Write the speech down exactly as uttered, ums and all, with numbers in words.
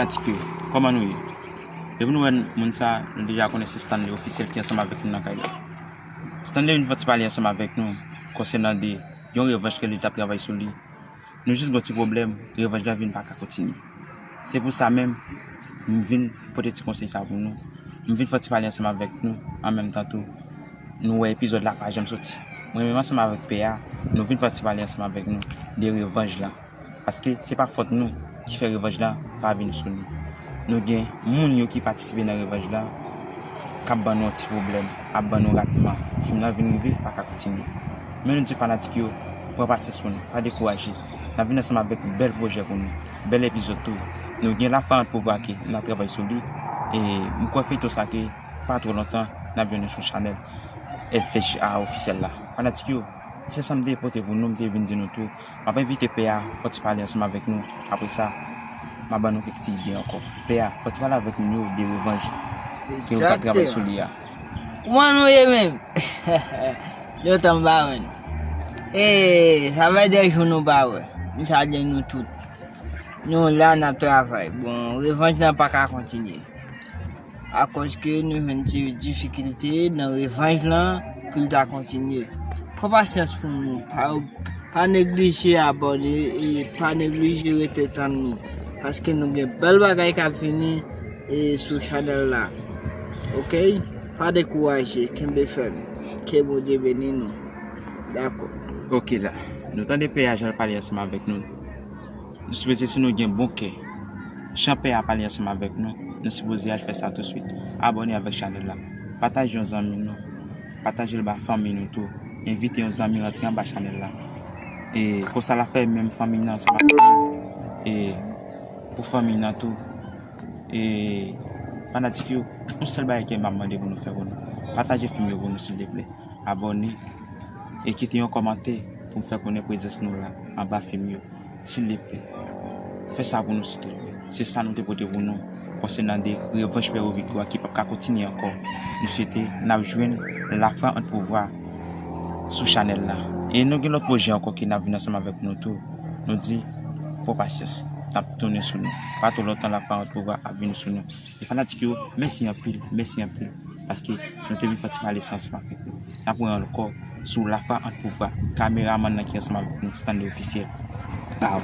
Fanatik yo, kòman nou ye? Depi nou wè moun sa, nou deja konnen se Stanley Ofisyèl ki ansanm avèk nou nan kay la. Stanley vin fè ti pale ansanm avèk nou konsènan de yon revanj ke li t ap travay sou li. Nou jis gen yon ti pwoblèm, revanj la vin pa ka kontinye. Se pou sa menm, m vin pote ti konsèy sa pou nou. M vin fè ti pale ansanm avèk nou, an menm tan tou, nou wè epizòd la pa janm soti. Mwen menm ansanm avèk Pè a, nou vin fè ti pale ansanm avèk nou de revanj la. Paske se pa fòt nou ki fè revanj la pa vin sou nou. Nou gen moun yo ki patisipe nan revanj la, k ap ban nou yon ti pwoblèm, ap ban nou ratman. Fim nan vin rive, pa ka kontinye. Men nou di fanatik yo, pran pasyans pou nou, pa dekouraje. N ap vin ansanm avèk bèl pwojè pou nou, bèl epizòd tou. Nou gen Lafwa ant Pouvwa ke n ap travay sou li. E m kwè feyton sa ke pa twò lontan, n ap jwenn nou sou chanèl S T J A Ofisyèl la. Fanatik yo, se sa m te pote pou nou, m te vin di nou tou. M ap envite Pè a fè ti pale ansanm avèk nou. Apre sa, m ap ban nou kèk ti ide ankò. Pè a, fè ti pale avèk moun yo de revanj ke yo t ap travay sou li a. Kòman nou ye menm? Lontan m pa wè nou. E sa fè de jou nou pa wè. M salye nou tout. Nou la, n ap travay. Bon, revanj lan pa ka kontinye. Akòz ke nou jwenn ti difikilte nan revanj lan pou l ta kontinye. Pran pasyans pou nou, pa, pa neglije abòne e pa neglije rete tann nou. Paske nou gen bèl bagay k ap vini e sou chanèl la. Oke? Pa dekouraje, kenbe fèm. Ke Bondye beni nou. Dakò. Oke la. Nou tande Pè a jan l pale ansanm avèk nou. Nou sipoze, si nou gen bon kè, jan Pè a pale ansanm avèk nou, nou sipoze al fè sa touswit. Abòne avèk chanèl la. Pataje yon zanmi nou. Pataje l ba fanmi nou tou. Envite yon zanmi rantre anba chanèl la. E konsa l ap fè menm fanmi nan ansanm avèk nou. E pou fanmi nan tou. E fanatik yo, yon sèl bagay ke m ap mande pou nou fè pou nou. Pataje fim yo pou nou, silteplè. Abòne. E kite yon kòmantè pou m fè konnen prezans nou la anba fim yo. Silteplè. Fè sa pou nou, silteplè. Se sa nou te pote pou nou konsènan de revanj Pè Rovigo a ki p ap ka kontinye ankò. Nou swete n ap jwenn Lafwa ant Pouvwa sou chanèl la. E nou gen lòt pwojè ankò ke n ap vin ansanm avèk nou tou. Nou di, pran pasyans. N ap tounen sou nou. Pa twò lontan, Lafwa ant Pouvwa ap vin sou nou. E fanatik yo, mèsi anpil, mèsi anpil. Paske nou te vin fè ti pale sa ansanm avèk nou. N ap wè ankò sou Lafwa ant Pouvwa. Kameramann nan ki ansanm avèk nou, Stanley Ofisyèl. Pow!